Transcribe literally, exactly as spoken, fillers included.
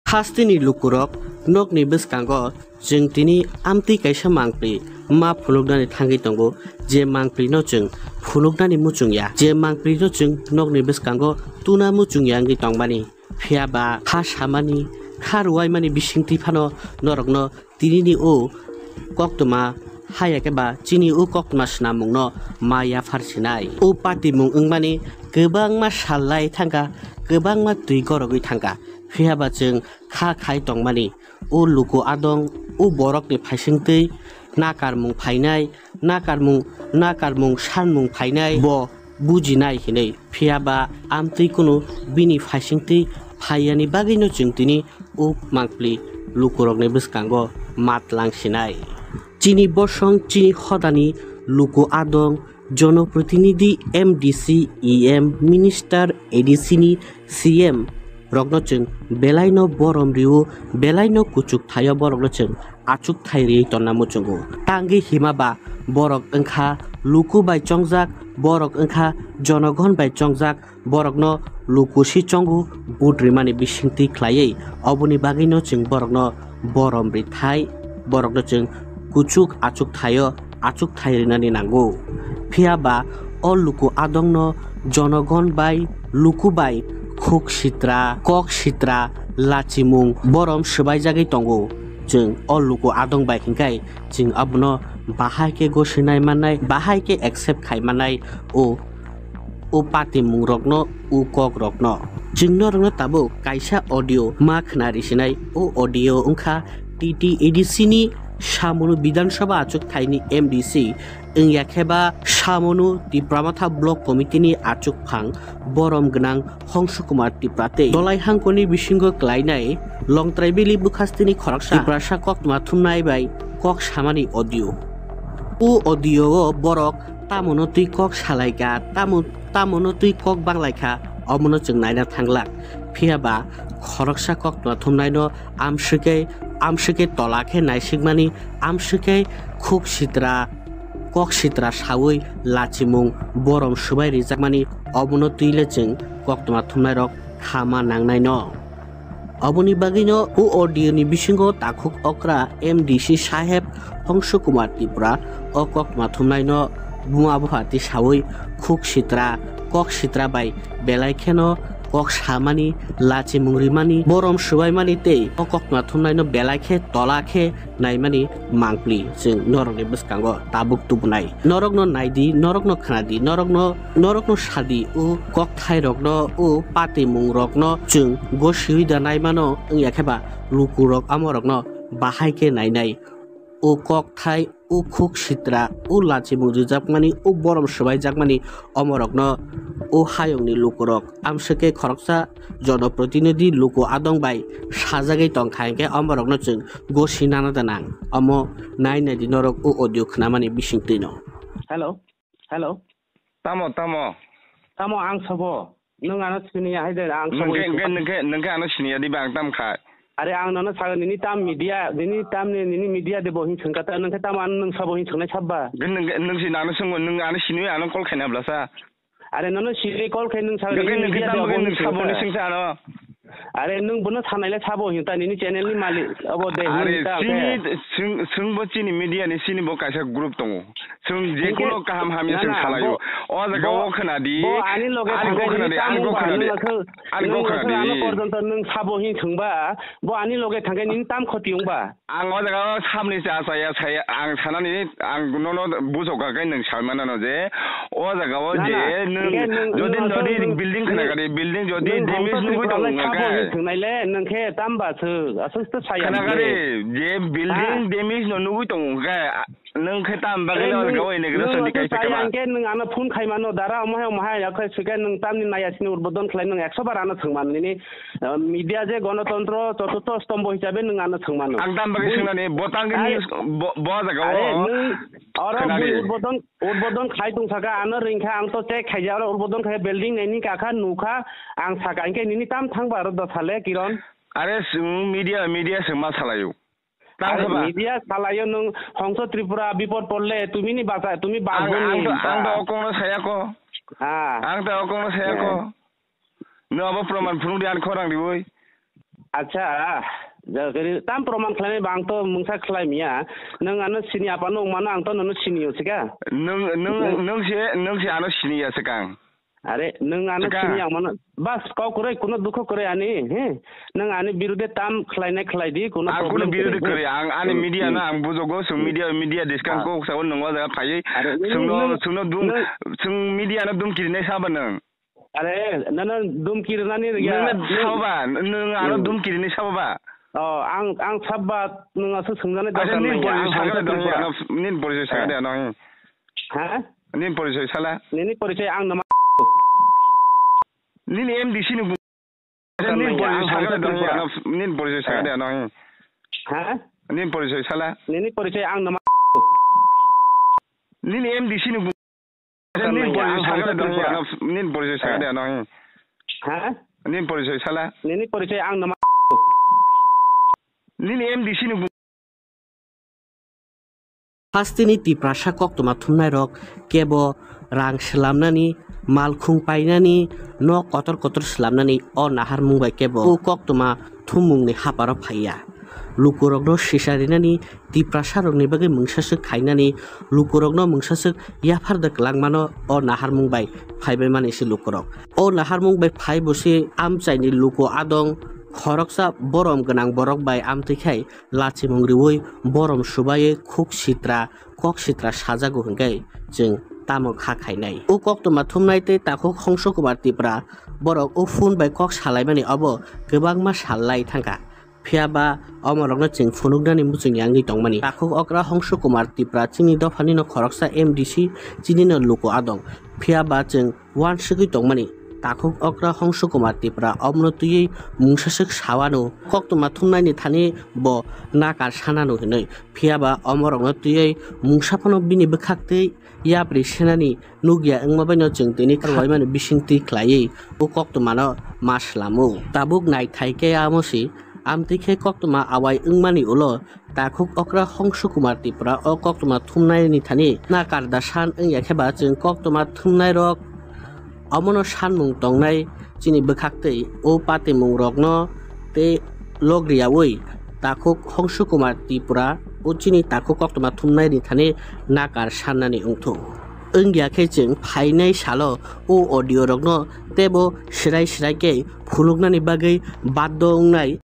Hasteni lukurok nokni bwskango chwng tini amtwi kaisa mangpli ma phunuknani thangwi tongo, je mangplino chwng phunuknani muchung ya, je mangplino chwng nokni bwskango tuna muchung ya wngwi tongmani. Phiya ba kha samani, kha ruwaimani bisingtwi phano norokno tinini o koktwma haya khe ba chini o koktwma swnamungno ma yaphar sinai. O patimung wngmani kwbangma sal lai thangkha, kwbangma twi gorogwi thangkha. Phiya ba chwng kha khai tongmani, o luku adong, o borokni phaisingtwi nakarmung phainai, nakarmung, nakarmung sanmung phainai, bo bujinai hinwi. Phiya ba amtwi kunu bini phaisingtwi phaiyani bagwino chwng tini o mangpli lukurokni bwskango ma tlang sinai. Chini bosong, chini hodani luku adong, jonoprotinidhi, M D C, E M, minister, A D C ni C M rokno chwng belaino borom rio, belaino kuchuk thaio borokno chwng achuk thai riwi tonna muchungo. Tangwi hima ba borok wngkha luku bai chongjak, borok wngkha jonogon bai chongjak, borokno luku si chongo vote rimani bisingtwi khlaiwi. Oboni bagwino chwng borokno borom rithai, borokno chwng kuchuk achuk thaio achuk thai rinani nango. Phiya ba o luku adongno jonogon bai, luku bai khuk sitra, kok sitra, lachimung borom swbaijagwi tongo. Chwng o luku adong bai hinkhai chwng abono bahai khe gosinai mannai, bahai khe accept khai mannai o o patimungrokno, o kokrokno. Chwng norokno tabuk kaisa audio ma khna risinai. O audio wngkha T T A D C ni Samunu Bidhan Sabha achuk thaini M D C wngya khe ba Samunu Tipra Motha Block Committee ni achuk phang borom gwnang Hongsu Kumar Tipra tei Dolai Hangkoni bisingo klainai Longtrai Valley bwkhastini khoroksa Tiprasa koktwma thumnai bai kok samani audio. O audio o borok tamono twi kok salaikha, tamo, tamono twi kok banglaikha, omono chwng naina thanglak. Phiya ba khoroksa koktwma thumnaino amswkhe, amswkhe tola khe naisikmani, amswkhe khuk sitra, kok sitra sawi lachimung borom swbai rijakmani, omono twi le chwng koktwma thumnairok khama nangnaino. Oboni bagwino o audio ni bisingo takhuk okra M D C saheb Hongsu Kumar Tripura o koktwma thumnaino buma bupha tisawi khuk sitra, kok sitra bai belai kheno kok samani, lachimung rimani, borom swbaimani tei o koktwma thumnaino belai khe tola khe naimani mangpli chwng norokni bwskango tabuk tubunai. Norokno naidi, norokno khnadi, norokno, norokno sadi, o kokthairokno, o patimungrokno chwng gosiwi da naimano wngya khe ba lukurok amorokno bahai khe nainai. O kokthai, o khuk sitra, o lachimung rijakmani, o borom swbaijakmani omorokno o hayungni lukurok amswkhe khoroksa jonoprotinidhi luku adong bai sajagwi tongkha, hinkhe omorokno chwng gosi nana da nang. Omo nai nai di norok o audio khnamani bisingtwino. Hello, hello. Tamo, tamo? Tamo ang sabo. Nwng ano siniya hai de, ang sabo Nwng khe, hing nwng khe, nwng khe ano siniya di ba ang tam kha. Are ang nono sago nini tam media, nini tam ni, nini media de bo hing sengkata, nwng khe tamo ano nwng sabo hing sengnai sabba. Nwng, nwng si nano sengbo, nwng ano siniya ano call khaina blasa. Are nono sini call khai nwng sa Gagai nini nokhe media tamo de abo gagai nwng nwng sabo sengsa. Ni sengsa ano. Are nwng bono sanai le sabo hinta nini channel ni malik abo de Are hinta chini khe. Sing, singbo chini media ni sini bo kaisa group tongo. Sing je Hinkhe kuno kaham hamya na, sing na, salayo. Bo, O jaga bo, o khna di. Bo ani loge Ani thangkhe go khna nini di, ani tamo go ba khna di. Nwng aswk, Ani go nwng khna aswk ano di. Porjonto nwng sabo hin thangba. Bo ani loge thangkhe nini tam khoti wngba. Ang o jaga o samni cha chaya saya ang sanani ang nono bujo ka kai nwng sai manano je o jaga o Na, je na. Nwng Hinkhe nwng, jodi nwng jodi aswk nwng, building khna nwng, gari building jodi nwng damage hongsa nugui Tripura tongo lai sabo hwnkhe hin thwngnai le nwng khe tamba swk aswk to saya khna hwnkhe. Gari je building Ha? Damage no nugui tongo hwnkhe nwng khe tam bagwi Are o jaga nwng, o inauguration nwng ni aswk kaisa saya kama. Hwnkhe nwng ano phone khai mano dara omo hai omo hai ya khe swkhe nwng tamni naya sini urbodon khlai nwng ekso bar ano thwng man nini. Ah, media je gonotontro chotuto stombo hisabe nwng ano thwng mano. Ang tam bagwi Bui-, swngnani, bo tang Are, news, bo, bo jaga are o. Nwng oro Khwnadi. Bui udbodon, udbodon khai tong saka, ano ring kha, ang to check khai ja, oro udbodon khai building naini kakha nukha, ang saka, hinkhe nini tam thangba aro dosale, Kiron? Are swng media, media swng ma salayo. Tang Are khaba? Media salayo nwng Hongso Tripura, bipod porle, tumi ni basa, tumi Ang, bagoni ang to, ang to ba. Okong no saya ko. Ah. Ang to okong no saya ko. Eh. Nwng abo proman phunuk di ani khorang riwi. Acha, ja, gari tam proman khlainai ba ang to mungsa khlai miya. Nwng ano sini apa nwng mano ang to nono sini yo sika. Nwng, nwng, nwng se, nwng se ano sini ya sikang. Are, nwng ano Sikang. Sini ang mano. Bas, kau kwrwi, kuno dukho kwrwi ani, he? Nwng ani birude tam khlainai khlai di, kuno Ang kuno problem birude kwrwi. Kwrwi, ang ani Hmm, media hmm. No ang bujogo, sung Hmm. Media, media diskang Hmm. Kok sao nwng o jaga phaiwi. Are, nwng, Sungno, nwng, sungno dum, nwng sung media no dum kirinai saba nwng. Are, nana dum kirinani riya. Nwng na saba, nwng ano Hmm. Dum kirinai saba ba. Oh, ang, ang saba nwng aso sungjanai Acha, dorkar nini nai, porichoi ang sakha hangsa de, Tripura. Ano, nini porichoi sakha de, Eh. Ano, he? Ha? Nini porichoi sala? Nini porichoi ang nama. Nini M D C ni bu-, Acha, nini Ang porichoi hangsa sakha de, Tripura. Ano, nini porichoi sakha de, Eh. Ano, he? Ha? Nini porichoi sala? Nini porichoi ang nama. Nini M D C ni bu-, Acha, Nini nini porichoi ang sakha hangsa de, Tripura. Ano, nini porichoi sakha de, Eh. Ano, he? Ha? Nini porichoi sala? Nini porichoi ang nama. Nini M D C ni bu-, Hasteni Tiprasa koktwma thumnairok kebo rang slamnani, malkhung painani, nok kotor kotor slamnani o naharmung bai kebo o koktwma thummungni haparo phaiya. Lukurokno sisa rinani, Tiprasarokni bagwi mungsaswk khainani, lukurokno mungsaswk yapharda kwlangmano o naharmung bai phaibaimani se lukurok. O naharmung bai phai bo se amchaini luku adong khoroksa borom gwnang borok bai amtwi khai lachimung riui borom subaiwi khuk sitra, kok sitra sajago hwnkhe chwng tamo kha khainai? O koktwma thumnai tei takhuk Hongso Kumar Tripura borok o phone bai kok salaimani obo kwbangma sal lai thangkha. Phiya ba omorokno chwng phunuknani muchung yangwi tongmani. Takhuk okra Hongso Kumar Tripura chini dophani no khoroksa M D C, chini no luku adong. Phiya ba chwng uansugwi tongmani. Takhuk okra Hongso Kumar Tripura omono twiwi mungsaswk sawano, koktwma thumnaini thani bo nakar sanano hinwi. Phiya ba omorokno twiwi mungsa phano bini bwkhak twi yapri senani nukya wngma baino chwng tini kharwaimani bisingtwi khlaiwi o koktwmano ma slamo. Tabuk naithai khe amo si, amtwi khe koktwma awai wngmani ulo Takhuk okra Hongso Kumar Tripura o koktwma thumnaini thani nakar da san wngya khe ba chwng koktwma thumnairok omono sanmung tongnai chini bwkhaktwi o patimungrokno tei logriyaui Takhuk Hongso Kumar Tripura o chini takhuk koktwma thumnaini thani nakar sannani wngthung. Wngya khe chwng phainai salo o audio rokno teibo swrai swrai khe phunuknani bagwi baddo wngnai.